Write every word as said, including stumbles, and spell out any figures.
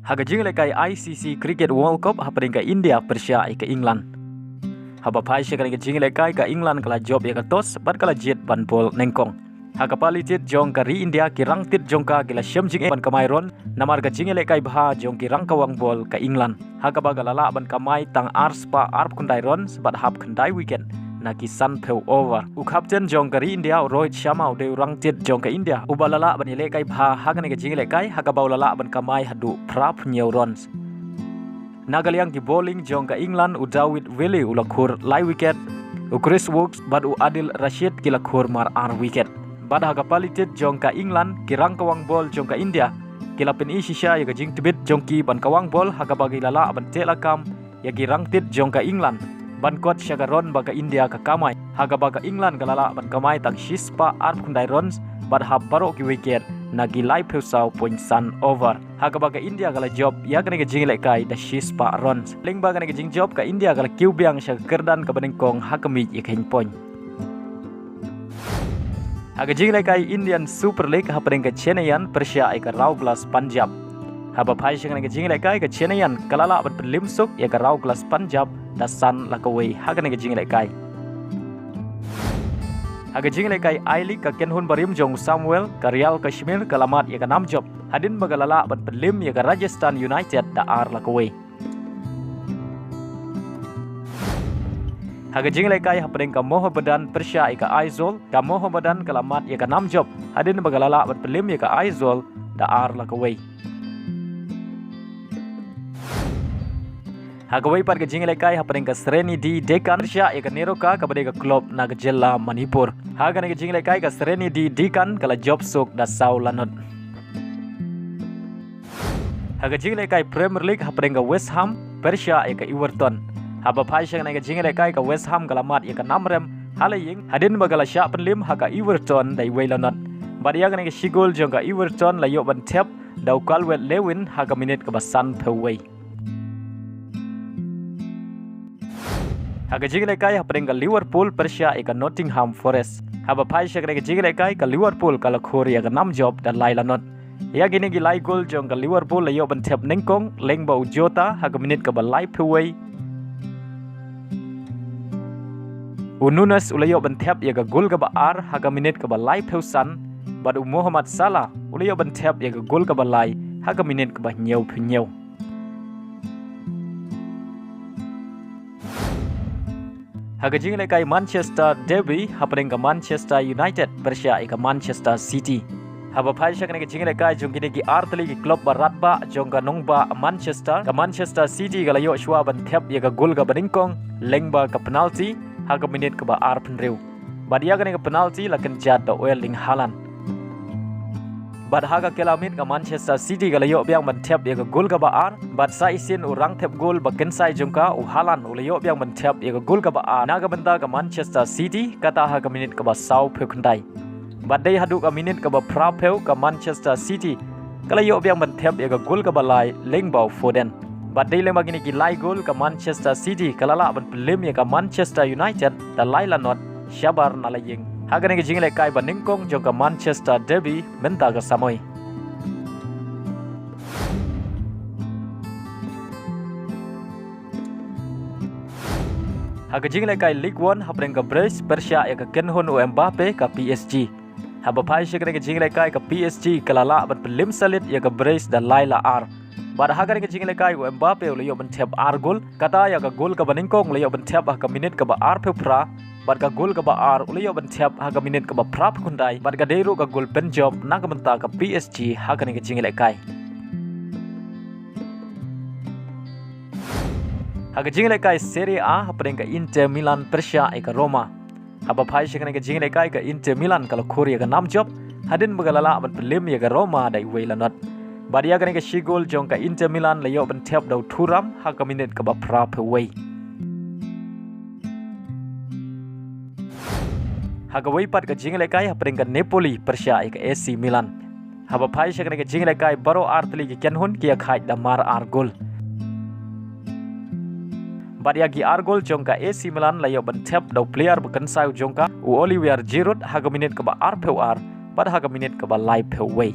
Ha ka jinglehkai I C C Cricket World Cup hapdeng ka India pyrshah ïa ka England. Haba phai sha kane ka jinglehkai ka England ka la jop ïa ka toss bad ka la jied ban bol nyngkong. Ha ka pali tied jong ka ri India ki rangtied jong ka ki la shem jingeh ban kamai run namar ka jinglehkai bha jong ki rangkawang bol ka England. Ha kaba ka la lah ban kamai tang ar spah arphew khyndai runs bad hap khyndai wicket na ki sanphew over. U captain jong ka ri India u Rohit Sharma u dei u rangtied jong ka India uba la lah ban ïalehkai bha ha kane ka jinglehkai ha kaba u la lah ban kamai haduh phraphew hynñiew runs. Na ka liang ki bowling jong ka England u David Willey u la khur lai wicket, u Chris Woakes bad u Adil Rashid ki la khur mar ar wicket. Bad ha ka pali tied jong ka England ki rangkawang bol jong ka India ki la pyni shisha ïa ka jingtbit jong ki ban kawang bol ha kaba ki la lah ban teh lakam ïa ki rangtied jong ka England ban kot sha ka run ba ka India ka kamai. Ha kaba ka England ka la lah ban kamai tang shi spah arphew khyndai runs bad hap baroh ki wicket na ki laiphew saw point san over. Ha kaba ka India ka la jop ïa kane ka jinglehkai da shi spah runs. Lyngba kane ka jingjop ka India ka la kiew biang sha ka kyrdan kaba nyngkong ha ka miej ïa ka hynñiew point. Ha ka jinglehkai Indian Super League hapdeng ka Chennaiyin pyrshah ïa ka Raw Glass Punjab. Haba phai sha kane ka jinglehkai ka Chennaiyin ka la lah ban pynliem suk ïa ka Raw Glass Punjab da san la kawei ha kane ka jinglehkai. Ha ka jinglehkai I-League ka kynhun barim jong u Samuel ka Real Kashmir ka la mad ïa ka nam jop hadien ba ka la lah ban pynliem ïa ka Rajasthan United da ar la kawei. Ha ka jinglehkai hapdeng ka Mohammedan pyrshah ïa ka Aizawl ka Mohammedan ka la mad ïa ka nam jop hadien ba ka la lah ban pynliem ïa ka Aizawl da ar la kawei. Ha kawei pat ka jinglehkai hapdeng ka Sreni D Deccan pyrshah ïa ka NEROCA kaba dei ka club na ka jylla Manipur. Ha kane ka jinglehkai ka Sreni D Deccan ka la jop suk da saw lanot. Ha ka jinglehkai Premier League hapdeng ka West Ham pyrshah ïa ka Everton. Haba phai sha kane ka jinglehkai ka West Ham ka la mad ïa ka nam rem ha la ïing hadien ba ka la shah pynliem ha ka Everton da iwei lanot. Bad ïa kane ka shi gol jong ka Everton la ïoh ban thep da u Calvert-Lewin ha ka minit kaba sanphew wei. Ha ka jinglehkai hapdeng ka Liverpool pyrshah ïa ka Nottingham Forest. Haba phai sha kane ka jinglehkai ka Liverpool ka la khur ïa ka nam jop da lai lanot. Ïa kine ki lai gol jong ka Liverpool la ïoh ban thep nyngkong lyngba u Jota ha ka minit kaba laiphew wei. U Nunez u la ïoh ban thep ïa ka gol kaba ar ha ka minit kaba laiphew san bad u Mohamed Salah u la ïoh ban thep ïa ka gol kaba lai ha ka minit kaba hynñiewphew hynñiew. Ha ka jinglehkai Manchester Derby hapdeng ka Manchester United pyrshah ïa ka Manchester City. Haba phai sha kane ka jinglehkai jong kine ki ar tylli ki club ba radbah jong ka nongbah Manchester, ka Manchester City ka la ïoh shuwa ban thep ïa ka gol kaba nyngkong lyngba ka penalty ha ka minit kaba arphew hynriew. Bad ïa kane ka penalty la kynjat da u Erling Haaland. Bad ha ka kylla miet ka Manchester City ka la ïoh biang ban thep ïa ka gol kaba ar bad sa shisien u rangthep gol ba kynsai jong ka u Haaland u la ïoh biang ban thep ïa ka gol kaba ar na ka bynta ka Manchester City kata ha ka minit kaba sawphew khyndai. Bad dei haduh ka minit kaba phraphew ka Manchester City ka la ïoh biang ban thep ïa ka gol kaba lai lyngba u Foden. Bad dei lyngba kine ki lai gol ka Manchester City ka la lah ban pynliem ïa ka Manchester United da lai lanot shabar na la ïing ha kane ka jinglehkai ba nyngkong jong ka Manchester Derby mynta ka samoi. Ha ka jinglehkai Ligue One hapdeng ka Brest pyrshah ïa ka kynhun u Mbappe ka P S G. Haba phai sha kane ka jinglehkai ka P S G ka la lah ban pynliem salit ïa ka Brest da lai la ar. Bad ha kane ka jinglehkai u Mbappe u la ïoh ban thep ar gol kata ïa ka gol kaba nyngkong u la ïoh ban thep ha ka minit kaba arphew phra bad ka gol kaba ar u la ïoh ban thep ha ka minit kaba phraphew khyndai bad ka dei ruh ka gol pynjop na ka bynta ka P S G ha kane ka jinglehkai. Ha ka jinglehkai Serie A hapdeng ka Inter Milan pyrshah ïa ka Roma. Haba phai sha kane ka jinglehkai ka Inter Milan ka la khur ïa ka nam jop hadien ba ka la lah ban pynliem ïa ka Roma da iwei lanot. Bad ïa kane ka shi gol jong ka Inter Milan la ïoh ban thep da u Thuram ha ka minit kaba phraphew wei. Ha kawei pat ka jinglehkai hapdeng ka Napoli pyrshah ïa ka A C Milan. Haba phai sha kane ka jinglehkai baroh ar tylli ki kynhun ki ïakhaid da mar ar gol. Bad ïa ki ar gol jong ka A C Milan la ïoh ban thep da u player ba kynsai jong ka u Olivier Giroud ha ka minit kaba arphew ar bad ha ka minit kaba laiphew wei.